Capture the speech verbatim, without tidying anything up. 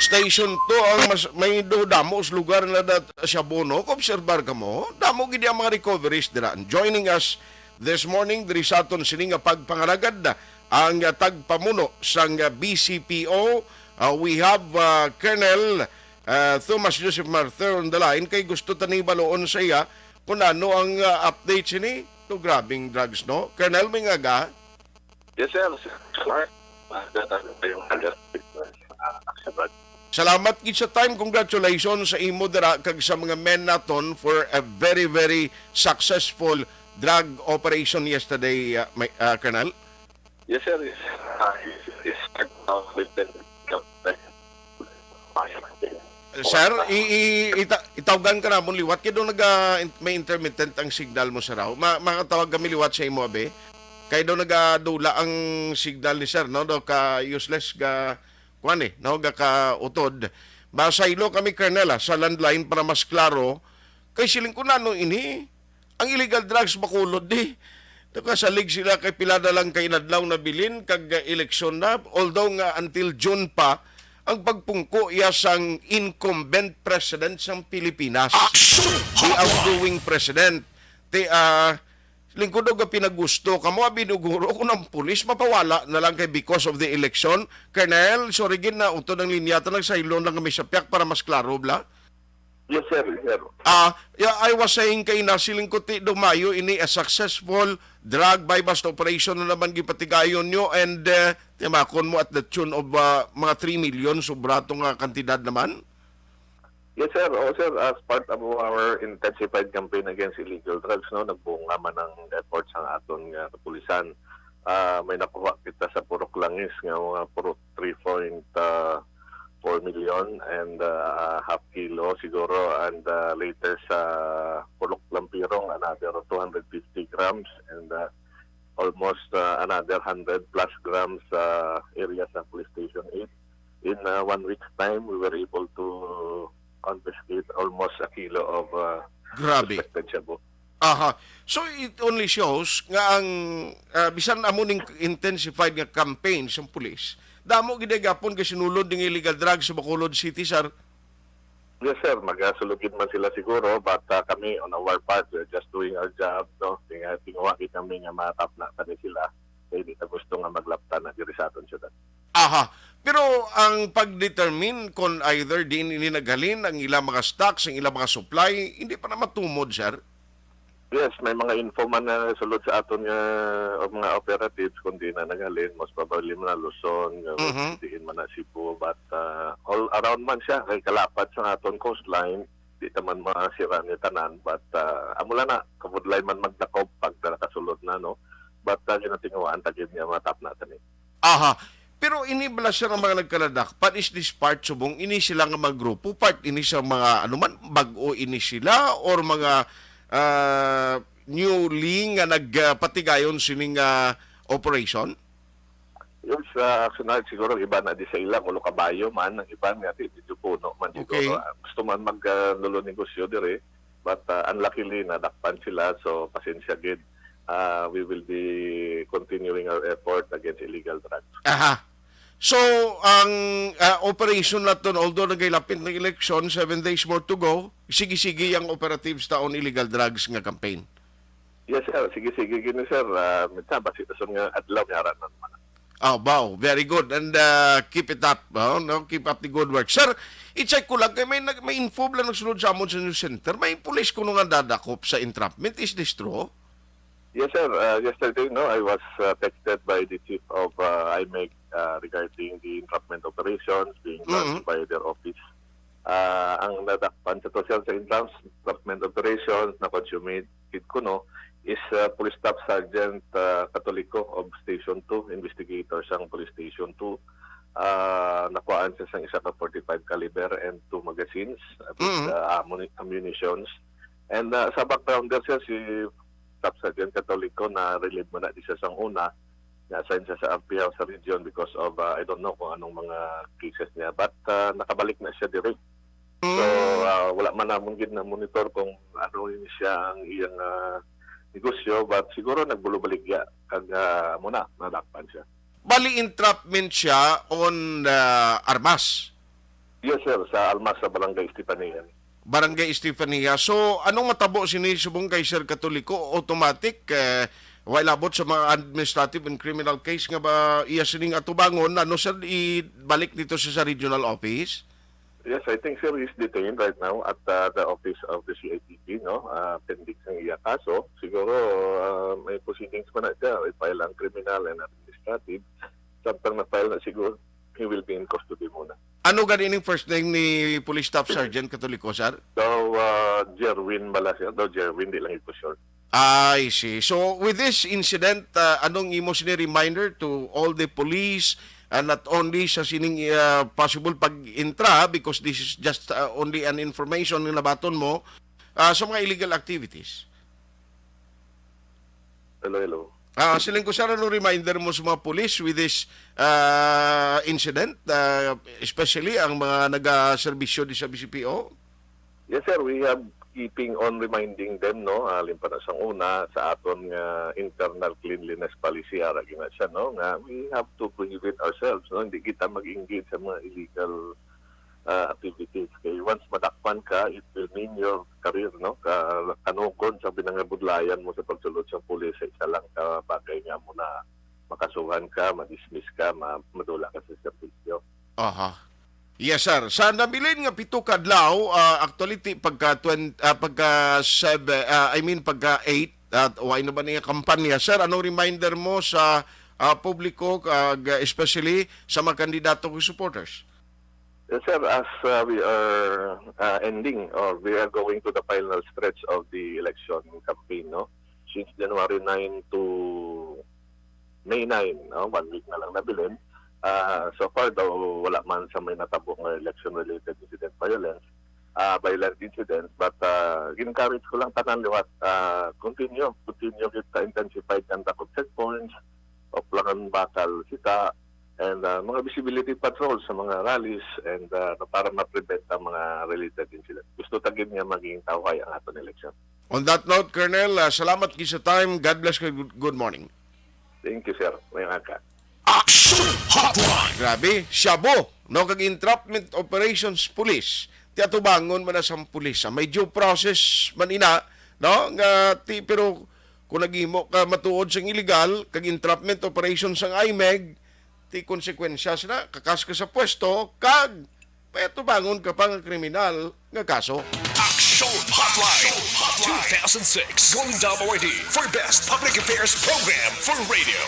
Station two ang mas, may do-, damo sa lugar na dat-, siya bono. Kung obserbar ka mo, damo gid ang mga recoveries dira. And joining us this morning, diri sa aton sini nga pagpangalagad, ang, ah, tagpamuno sang, ah, B C P O. Ah, we have, ah, Colonel, ah, Thomas Joseph Marthur on the line. Kay gusto tani baluon sa iya kung ano ang, ah, update sini. To grabing drugs, no? Colonel, may nga ga? Yes, sir. Sir, maganda pa yung alert. Ah, sir. Salamat gid sa time. Congratulations sa imo dira kag sa mga men naton for a very, very successful drug operation yesterday, uh, may, uh, Colonel. Yes, sir. Yes, sir. Ah, yes, yes, sir. Ah, with the, Sir, i, i, ita-, itawgan ka namon liwat kay daw naga in-, may intermittent ang signal mo, sir, aw. Ma-, makatawag kami liwat sa imo, abi. Kay daw nagadula ang signal ni sir, no? Daw ka useless ga kuan, eh, no? Ga ka utod. Masaylo kami, Colonel, ah, sa landline para mas klaro. Kay siling ko na, no, ini ang illegal drugs, Bacolod, di. Nakasalig sila kay pila na lang ka inadlaw na bilin kag, uh, eleksyon na. Although nga until June pa ang pagpungko iya sang incumbent president sang Pilipinas, the outgoing president. Ti, ah, lingkod og pinagusto kamo, abi, nuguro kung ang pulis mapawala na lang kay because of the election. Colonel, sorry gid na utod ang linya, ta nagsaylon lang kami sa piyak para mas klaro, bla. Yes, sir. Yes, sir. Ah, yeah, I was saying kay na siling ko ti dumayo ini a successful drug buy-bust operation na naman gipatigayon nyo and, eh, timakon mo at the tune of, ah, mga three million, sobra to nga kantidad naman? Yes, sir. Oo, sir. As part of our intensified campaign against illegal drugs, no, nagbunga man ang efforts sang aton nga kapulisan. Ah, may nakuha kita sa Purok Langis nga mga puro three point four million and, ah, half kilo siguro, and, ah, later sa Purok Lampirong, another two hundred fifty grams, and, ah, almost, ah, another hundred plus grams sa area sa Police Station eight. In, ah, one week's time, we were able to confiscate almost a kilo of, ah, Grabe. Suspected shabu. Aha. So, it only shows nga ang, ah, bisan amo ning intensified nga campaign sang pulis, damo gid gapon kay sinulod ning illegal drugs sa Bacolod City, sir. Yes, sir. Magasulod gid man sila siguro, but, ah, kami on our part, we're just doing our job, no? Tinga-, tinguha gid kami nga matapna tani sila. Kay di ta gusto nga maglapta na diri sa aton syudad. Aha. Pero ang pag-determine kung either diin ini naghalin, ang ilang mga stocks, ang ilang mga supply, hindi pa na matumod, sir? Yes, may mga info man na sulod sa aton nga, o mga operatives kung diin na naghalin, most probably man na Luzon, nga Mhm. diin man na Cebu, but, ah, all around man siya, kay kalapad sa aton coastline, di ta man masira ni tanan, but, ah, amo lang na, kabudlay man magdakop pag nakasulod na, no? But, ah, ginatinguhaan ta gid nga matapna tani. Aha. Pero ini bala, sir, ang mga nagkaladakpan, is this part subong ini sila nga mga grupo, part ini sa mga, ano man, bag-o ini sila, or mga, ah, newly nga nagpatigayon sining, ah, operation? Yes, ah, actually, siguro ang iba na di sa ila, kulo kabayo man, ang iba nga di, medyo puno man siguro. Okay. Ah, gusto man mag, ah, nulo negosyo diri, but, ah, unluckily, nadakpan sila, so pasensya gid. Ah, we will be continuing our effort against illegal drugs. Aha. So, ang, ah, operation naton, although nagailapit ng eleksyon, seven days more to go, sige-sige ang operatives ta on illegal drugs nga campaign. Yes, sir. Sige, sige, gini, sir. Ah, minsan, basi dason nga adlaw, may ara na naman. Oh, wow. Very good. And, ah, keep it up, oh, no? Keep up the good work. Sir, i-check ko lang, kay may nag-, may info lang nagsulod sa amon sa news center. May pulis kuno nga dadakop sa entrapment. Is this true? Yes, sir. Ah, yesterday, no, I was, ah, texted by the chief of, ah, I M E C, ah, regarding the entrapment operations being launched Mm-hmm. by their office. Ah, ang nadakpan sa to, sir, sa entrapment operations na consummate kuno is, ah, Police Staff Sergeant, ah, Catolico of Station two, investigator sang Police Station two. Ah, nakuhaan siya sang isa ka forty-five caliber and two magazines with, Mm. ah, ammuni-, ammunitions. And, ah, sa background there, sir, si Staff Sergeant Catolico na relieve mo na di siya sang una, na-assign siya sa R P House sa region because of, ah, I don't know kung anong mga cases niya. But, ah, nakabalik na siya diri. So, Mm. ah, wala man namon gid na monitor kung ano ini siya ang iyang, ah, negosyo, but siguro nagbulobaligya kag, ah, muna, nadakpan siya. Bali, entrapment siya on, ah, armas? Yes, sir, sa Almas, sa Barangay Estefania. Barangay Estefania. So, anong matabo sini subong kay Sir Katoliko? Automatic, eh, wa ilabot sa mga administrative and criminal case nga ba iya sining atubangon? Ano, sir, ibalik dito sa, sa regional office? Yes, I think, sir, he's detained right now at, uh, the office of the C I D P, no? Uh, pending sa iya kaso. Siguro, uh, may proceedings pa na siya. I-file ang criminal and administrative. Samtang na-file na siguro, he will be in custody muna. Ano gani ning first name ni Police Staff Sergeant Katoliko, sir? Daw, uh, Jerwin bala siya. Daw Jerwin, di lang ito sure. I see. So, with this incident, uh, anong imo sini reminder to all the police, uh, not only sa sining, uh, possible pag-intra, because this is just, uh, only an information nga nabaton mo, uh, sa mga illegal activities? Hello, hello. Ah, siling ko, sir, ano reminder mo sa mga police with this, ah, incident, ah, especially ang mga nagaserbisyo di sa B C P O? Yes, sir. We have keeping on reminding them, no? Ah, limpana sang una, sa aton nga internal cleanliness policy, ara gyud na siya, no? Nga we have to prohibit ourselves, no? Hindi kita mag-engage sa mga illegal, ah, activities. Kay once madakpan ka, it will mean your career, no? Ka-, kanugon sa pinangabudlayan mo sa pagsulod sa pulis sa isa lang ka bagay nga mo na makasuhan ka, ma-dismiss ka, ma-, madula ka sa serbisyo. Aha. Yes, sir. Sa nabilin nga pito ka adlaw, ah, actually, ti-, pagka twenty, ah, pagka seven, ah, I mean, pagka eight, at why na ba niya kampanya? Sir, anong reminder mo sa, ah, publiko, kag, ah, especially sa mga kandidato kag supporters? Yes, sir. As, uh, we are, uh, ending or we are going to the final stretch of the election campaign, no? Since January nine to May nine, no? One week na lang nabilin. Uh, so far daw, wala man sa may natabo nga election-related incident violence, uh, violent incidents, but, uh, encourage ko lang tanan liwat, uh, continue, continue kita intensified conduct of checkpoints, of Langan Bakal, Sita, and, uh, mga visibility patrols sa mga rallies and, uh, para ma-prevent ang mga related incidents. Gusto ta gid nga maging tawhay ang aton election. On that note, Colonel, uh, salamat gid sa time. God bless you. Good, good morning. Thank you, sir. May aga. Action Hotline. Grabe, shabu, no, kag entrapment operations police. Ti atubangon man na sang pulis. Ah, may due process man ina, no, nga ti, pero kung naghimo ka matuod sang illegal kag entrapment operation sang I M E G, ti konsekwensyas na, kakas ka sa pwesto, kag may atubangon ka pa nga kriminal nga kaso. Action Hotline two thousand six, Golden Dome Awardee for Best Public Affairs Program for Radio.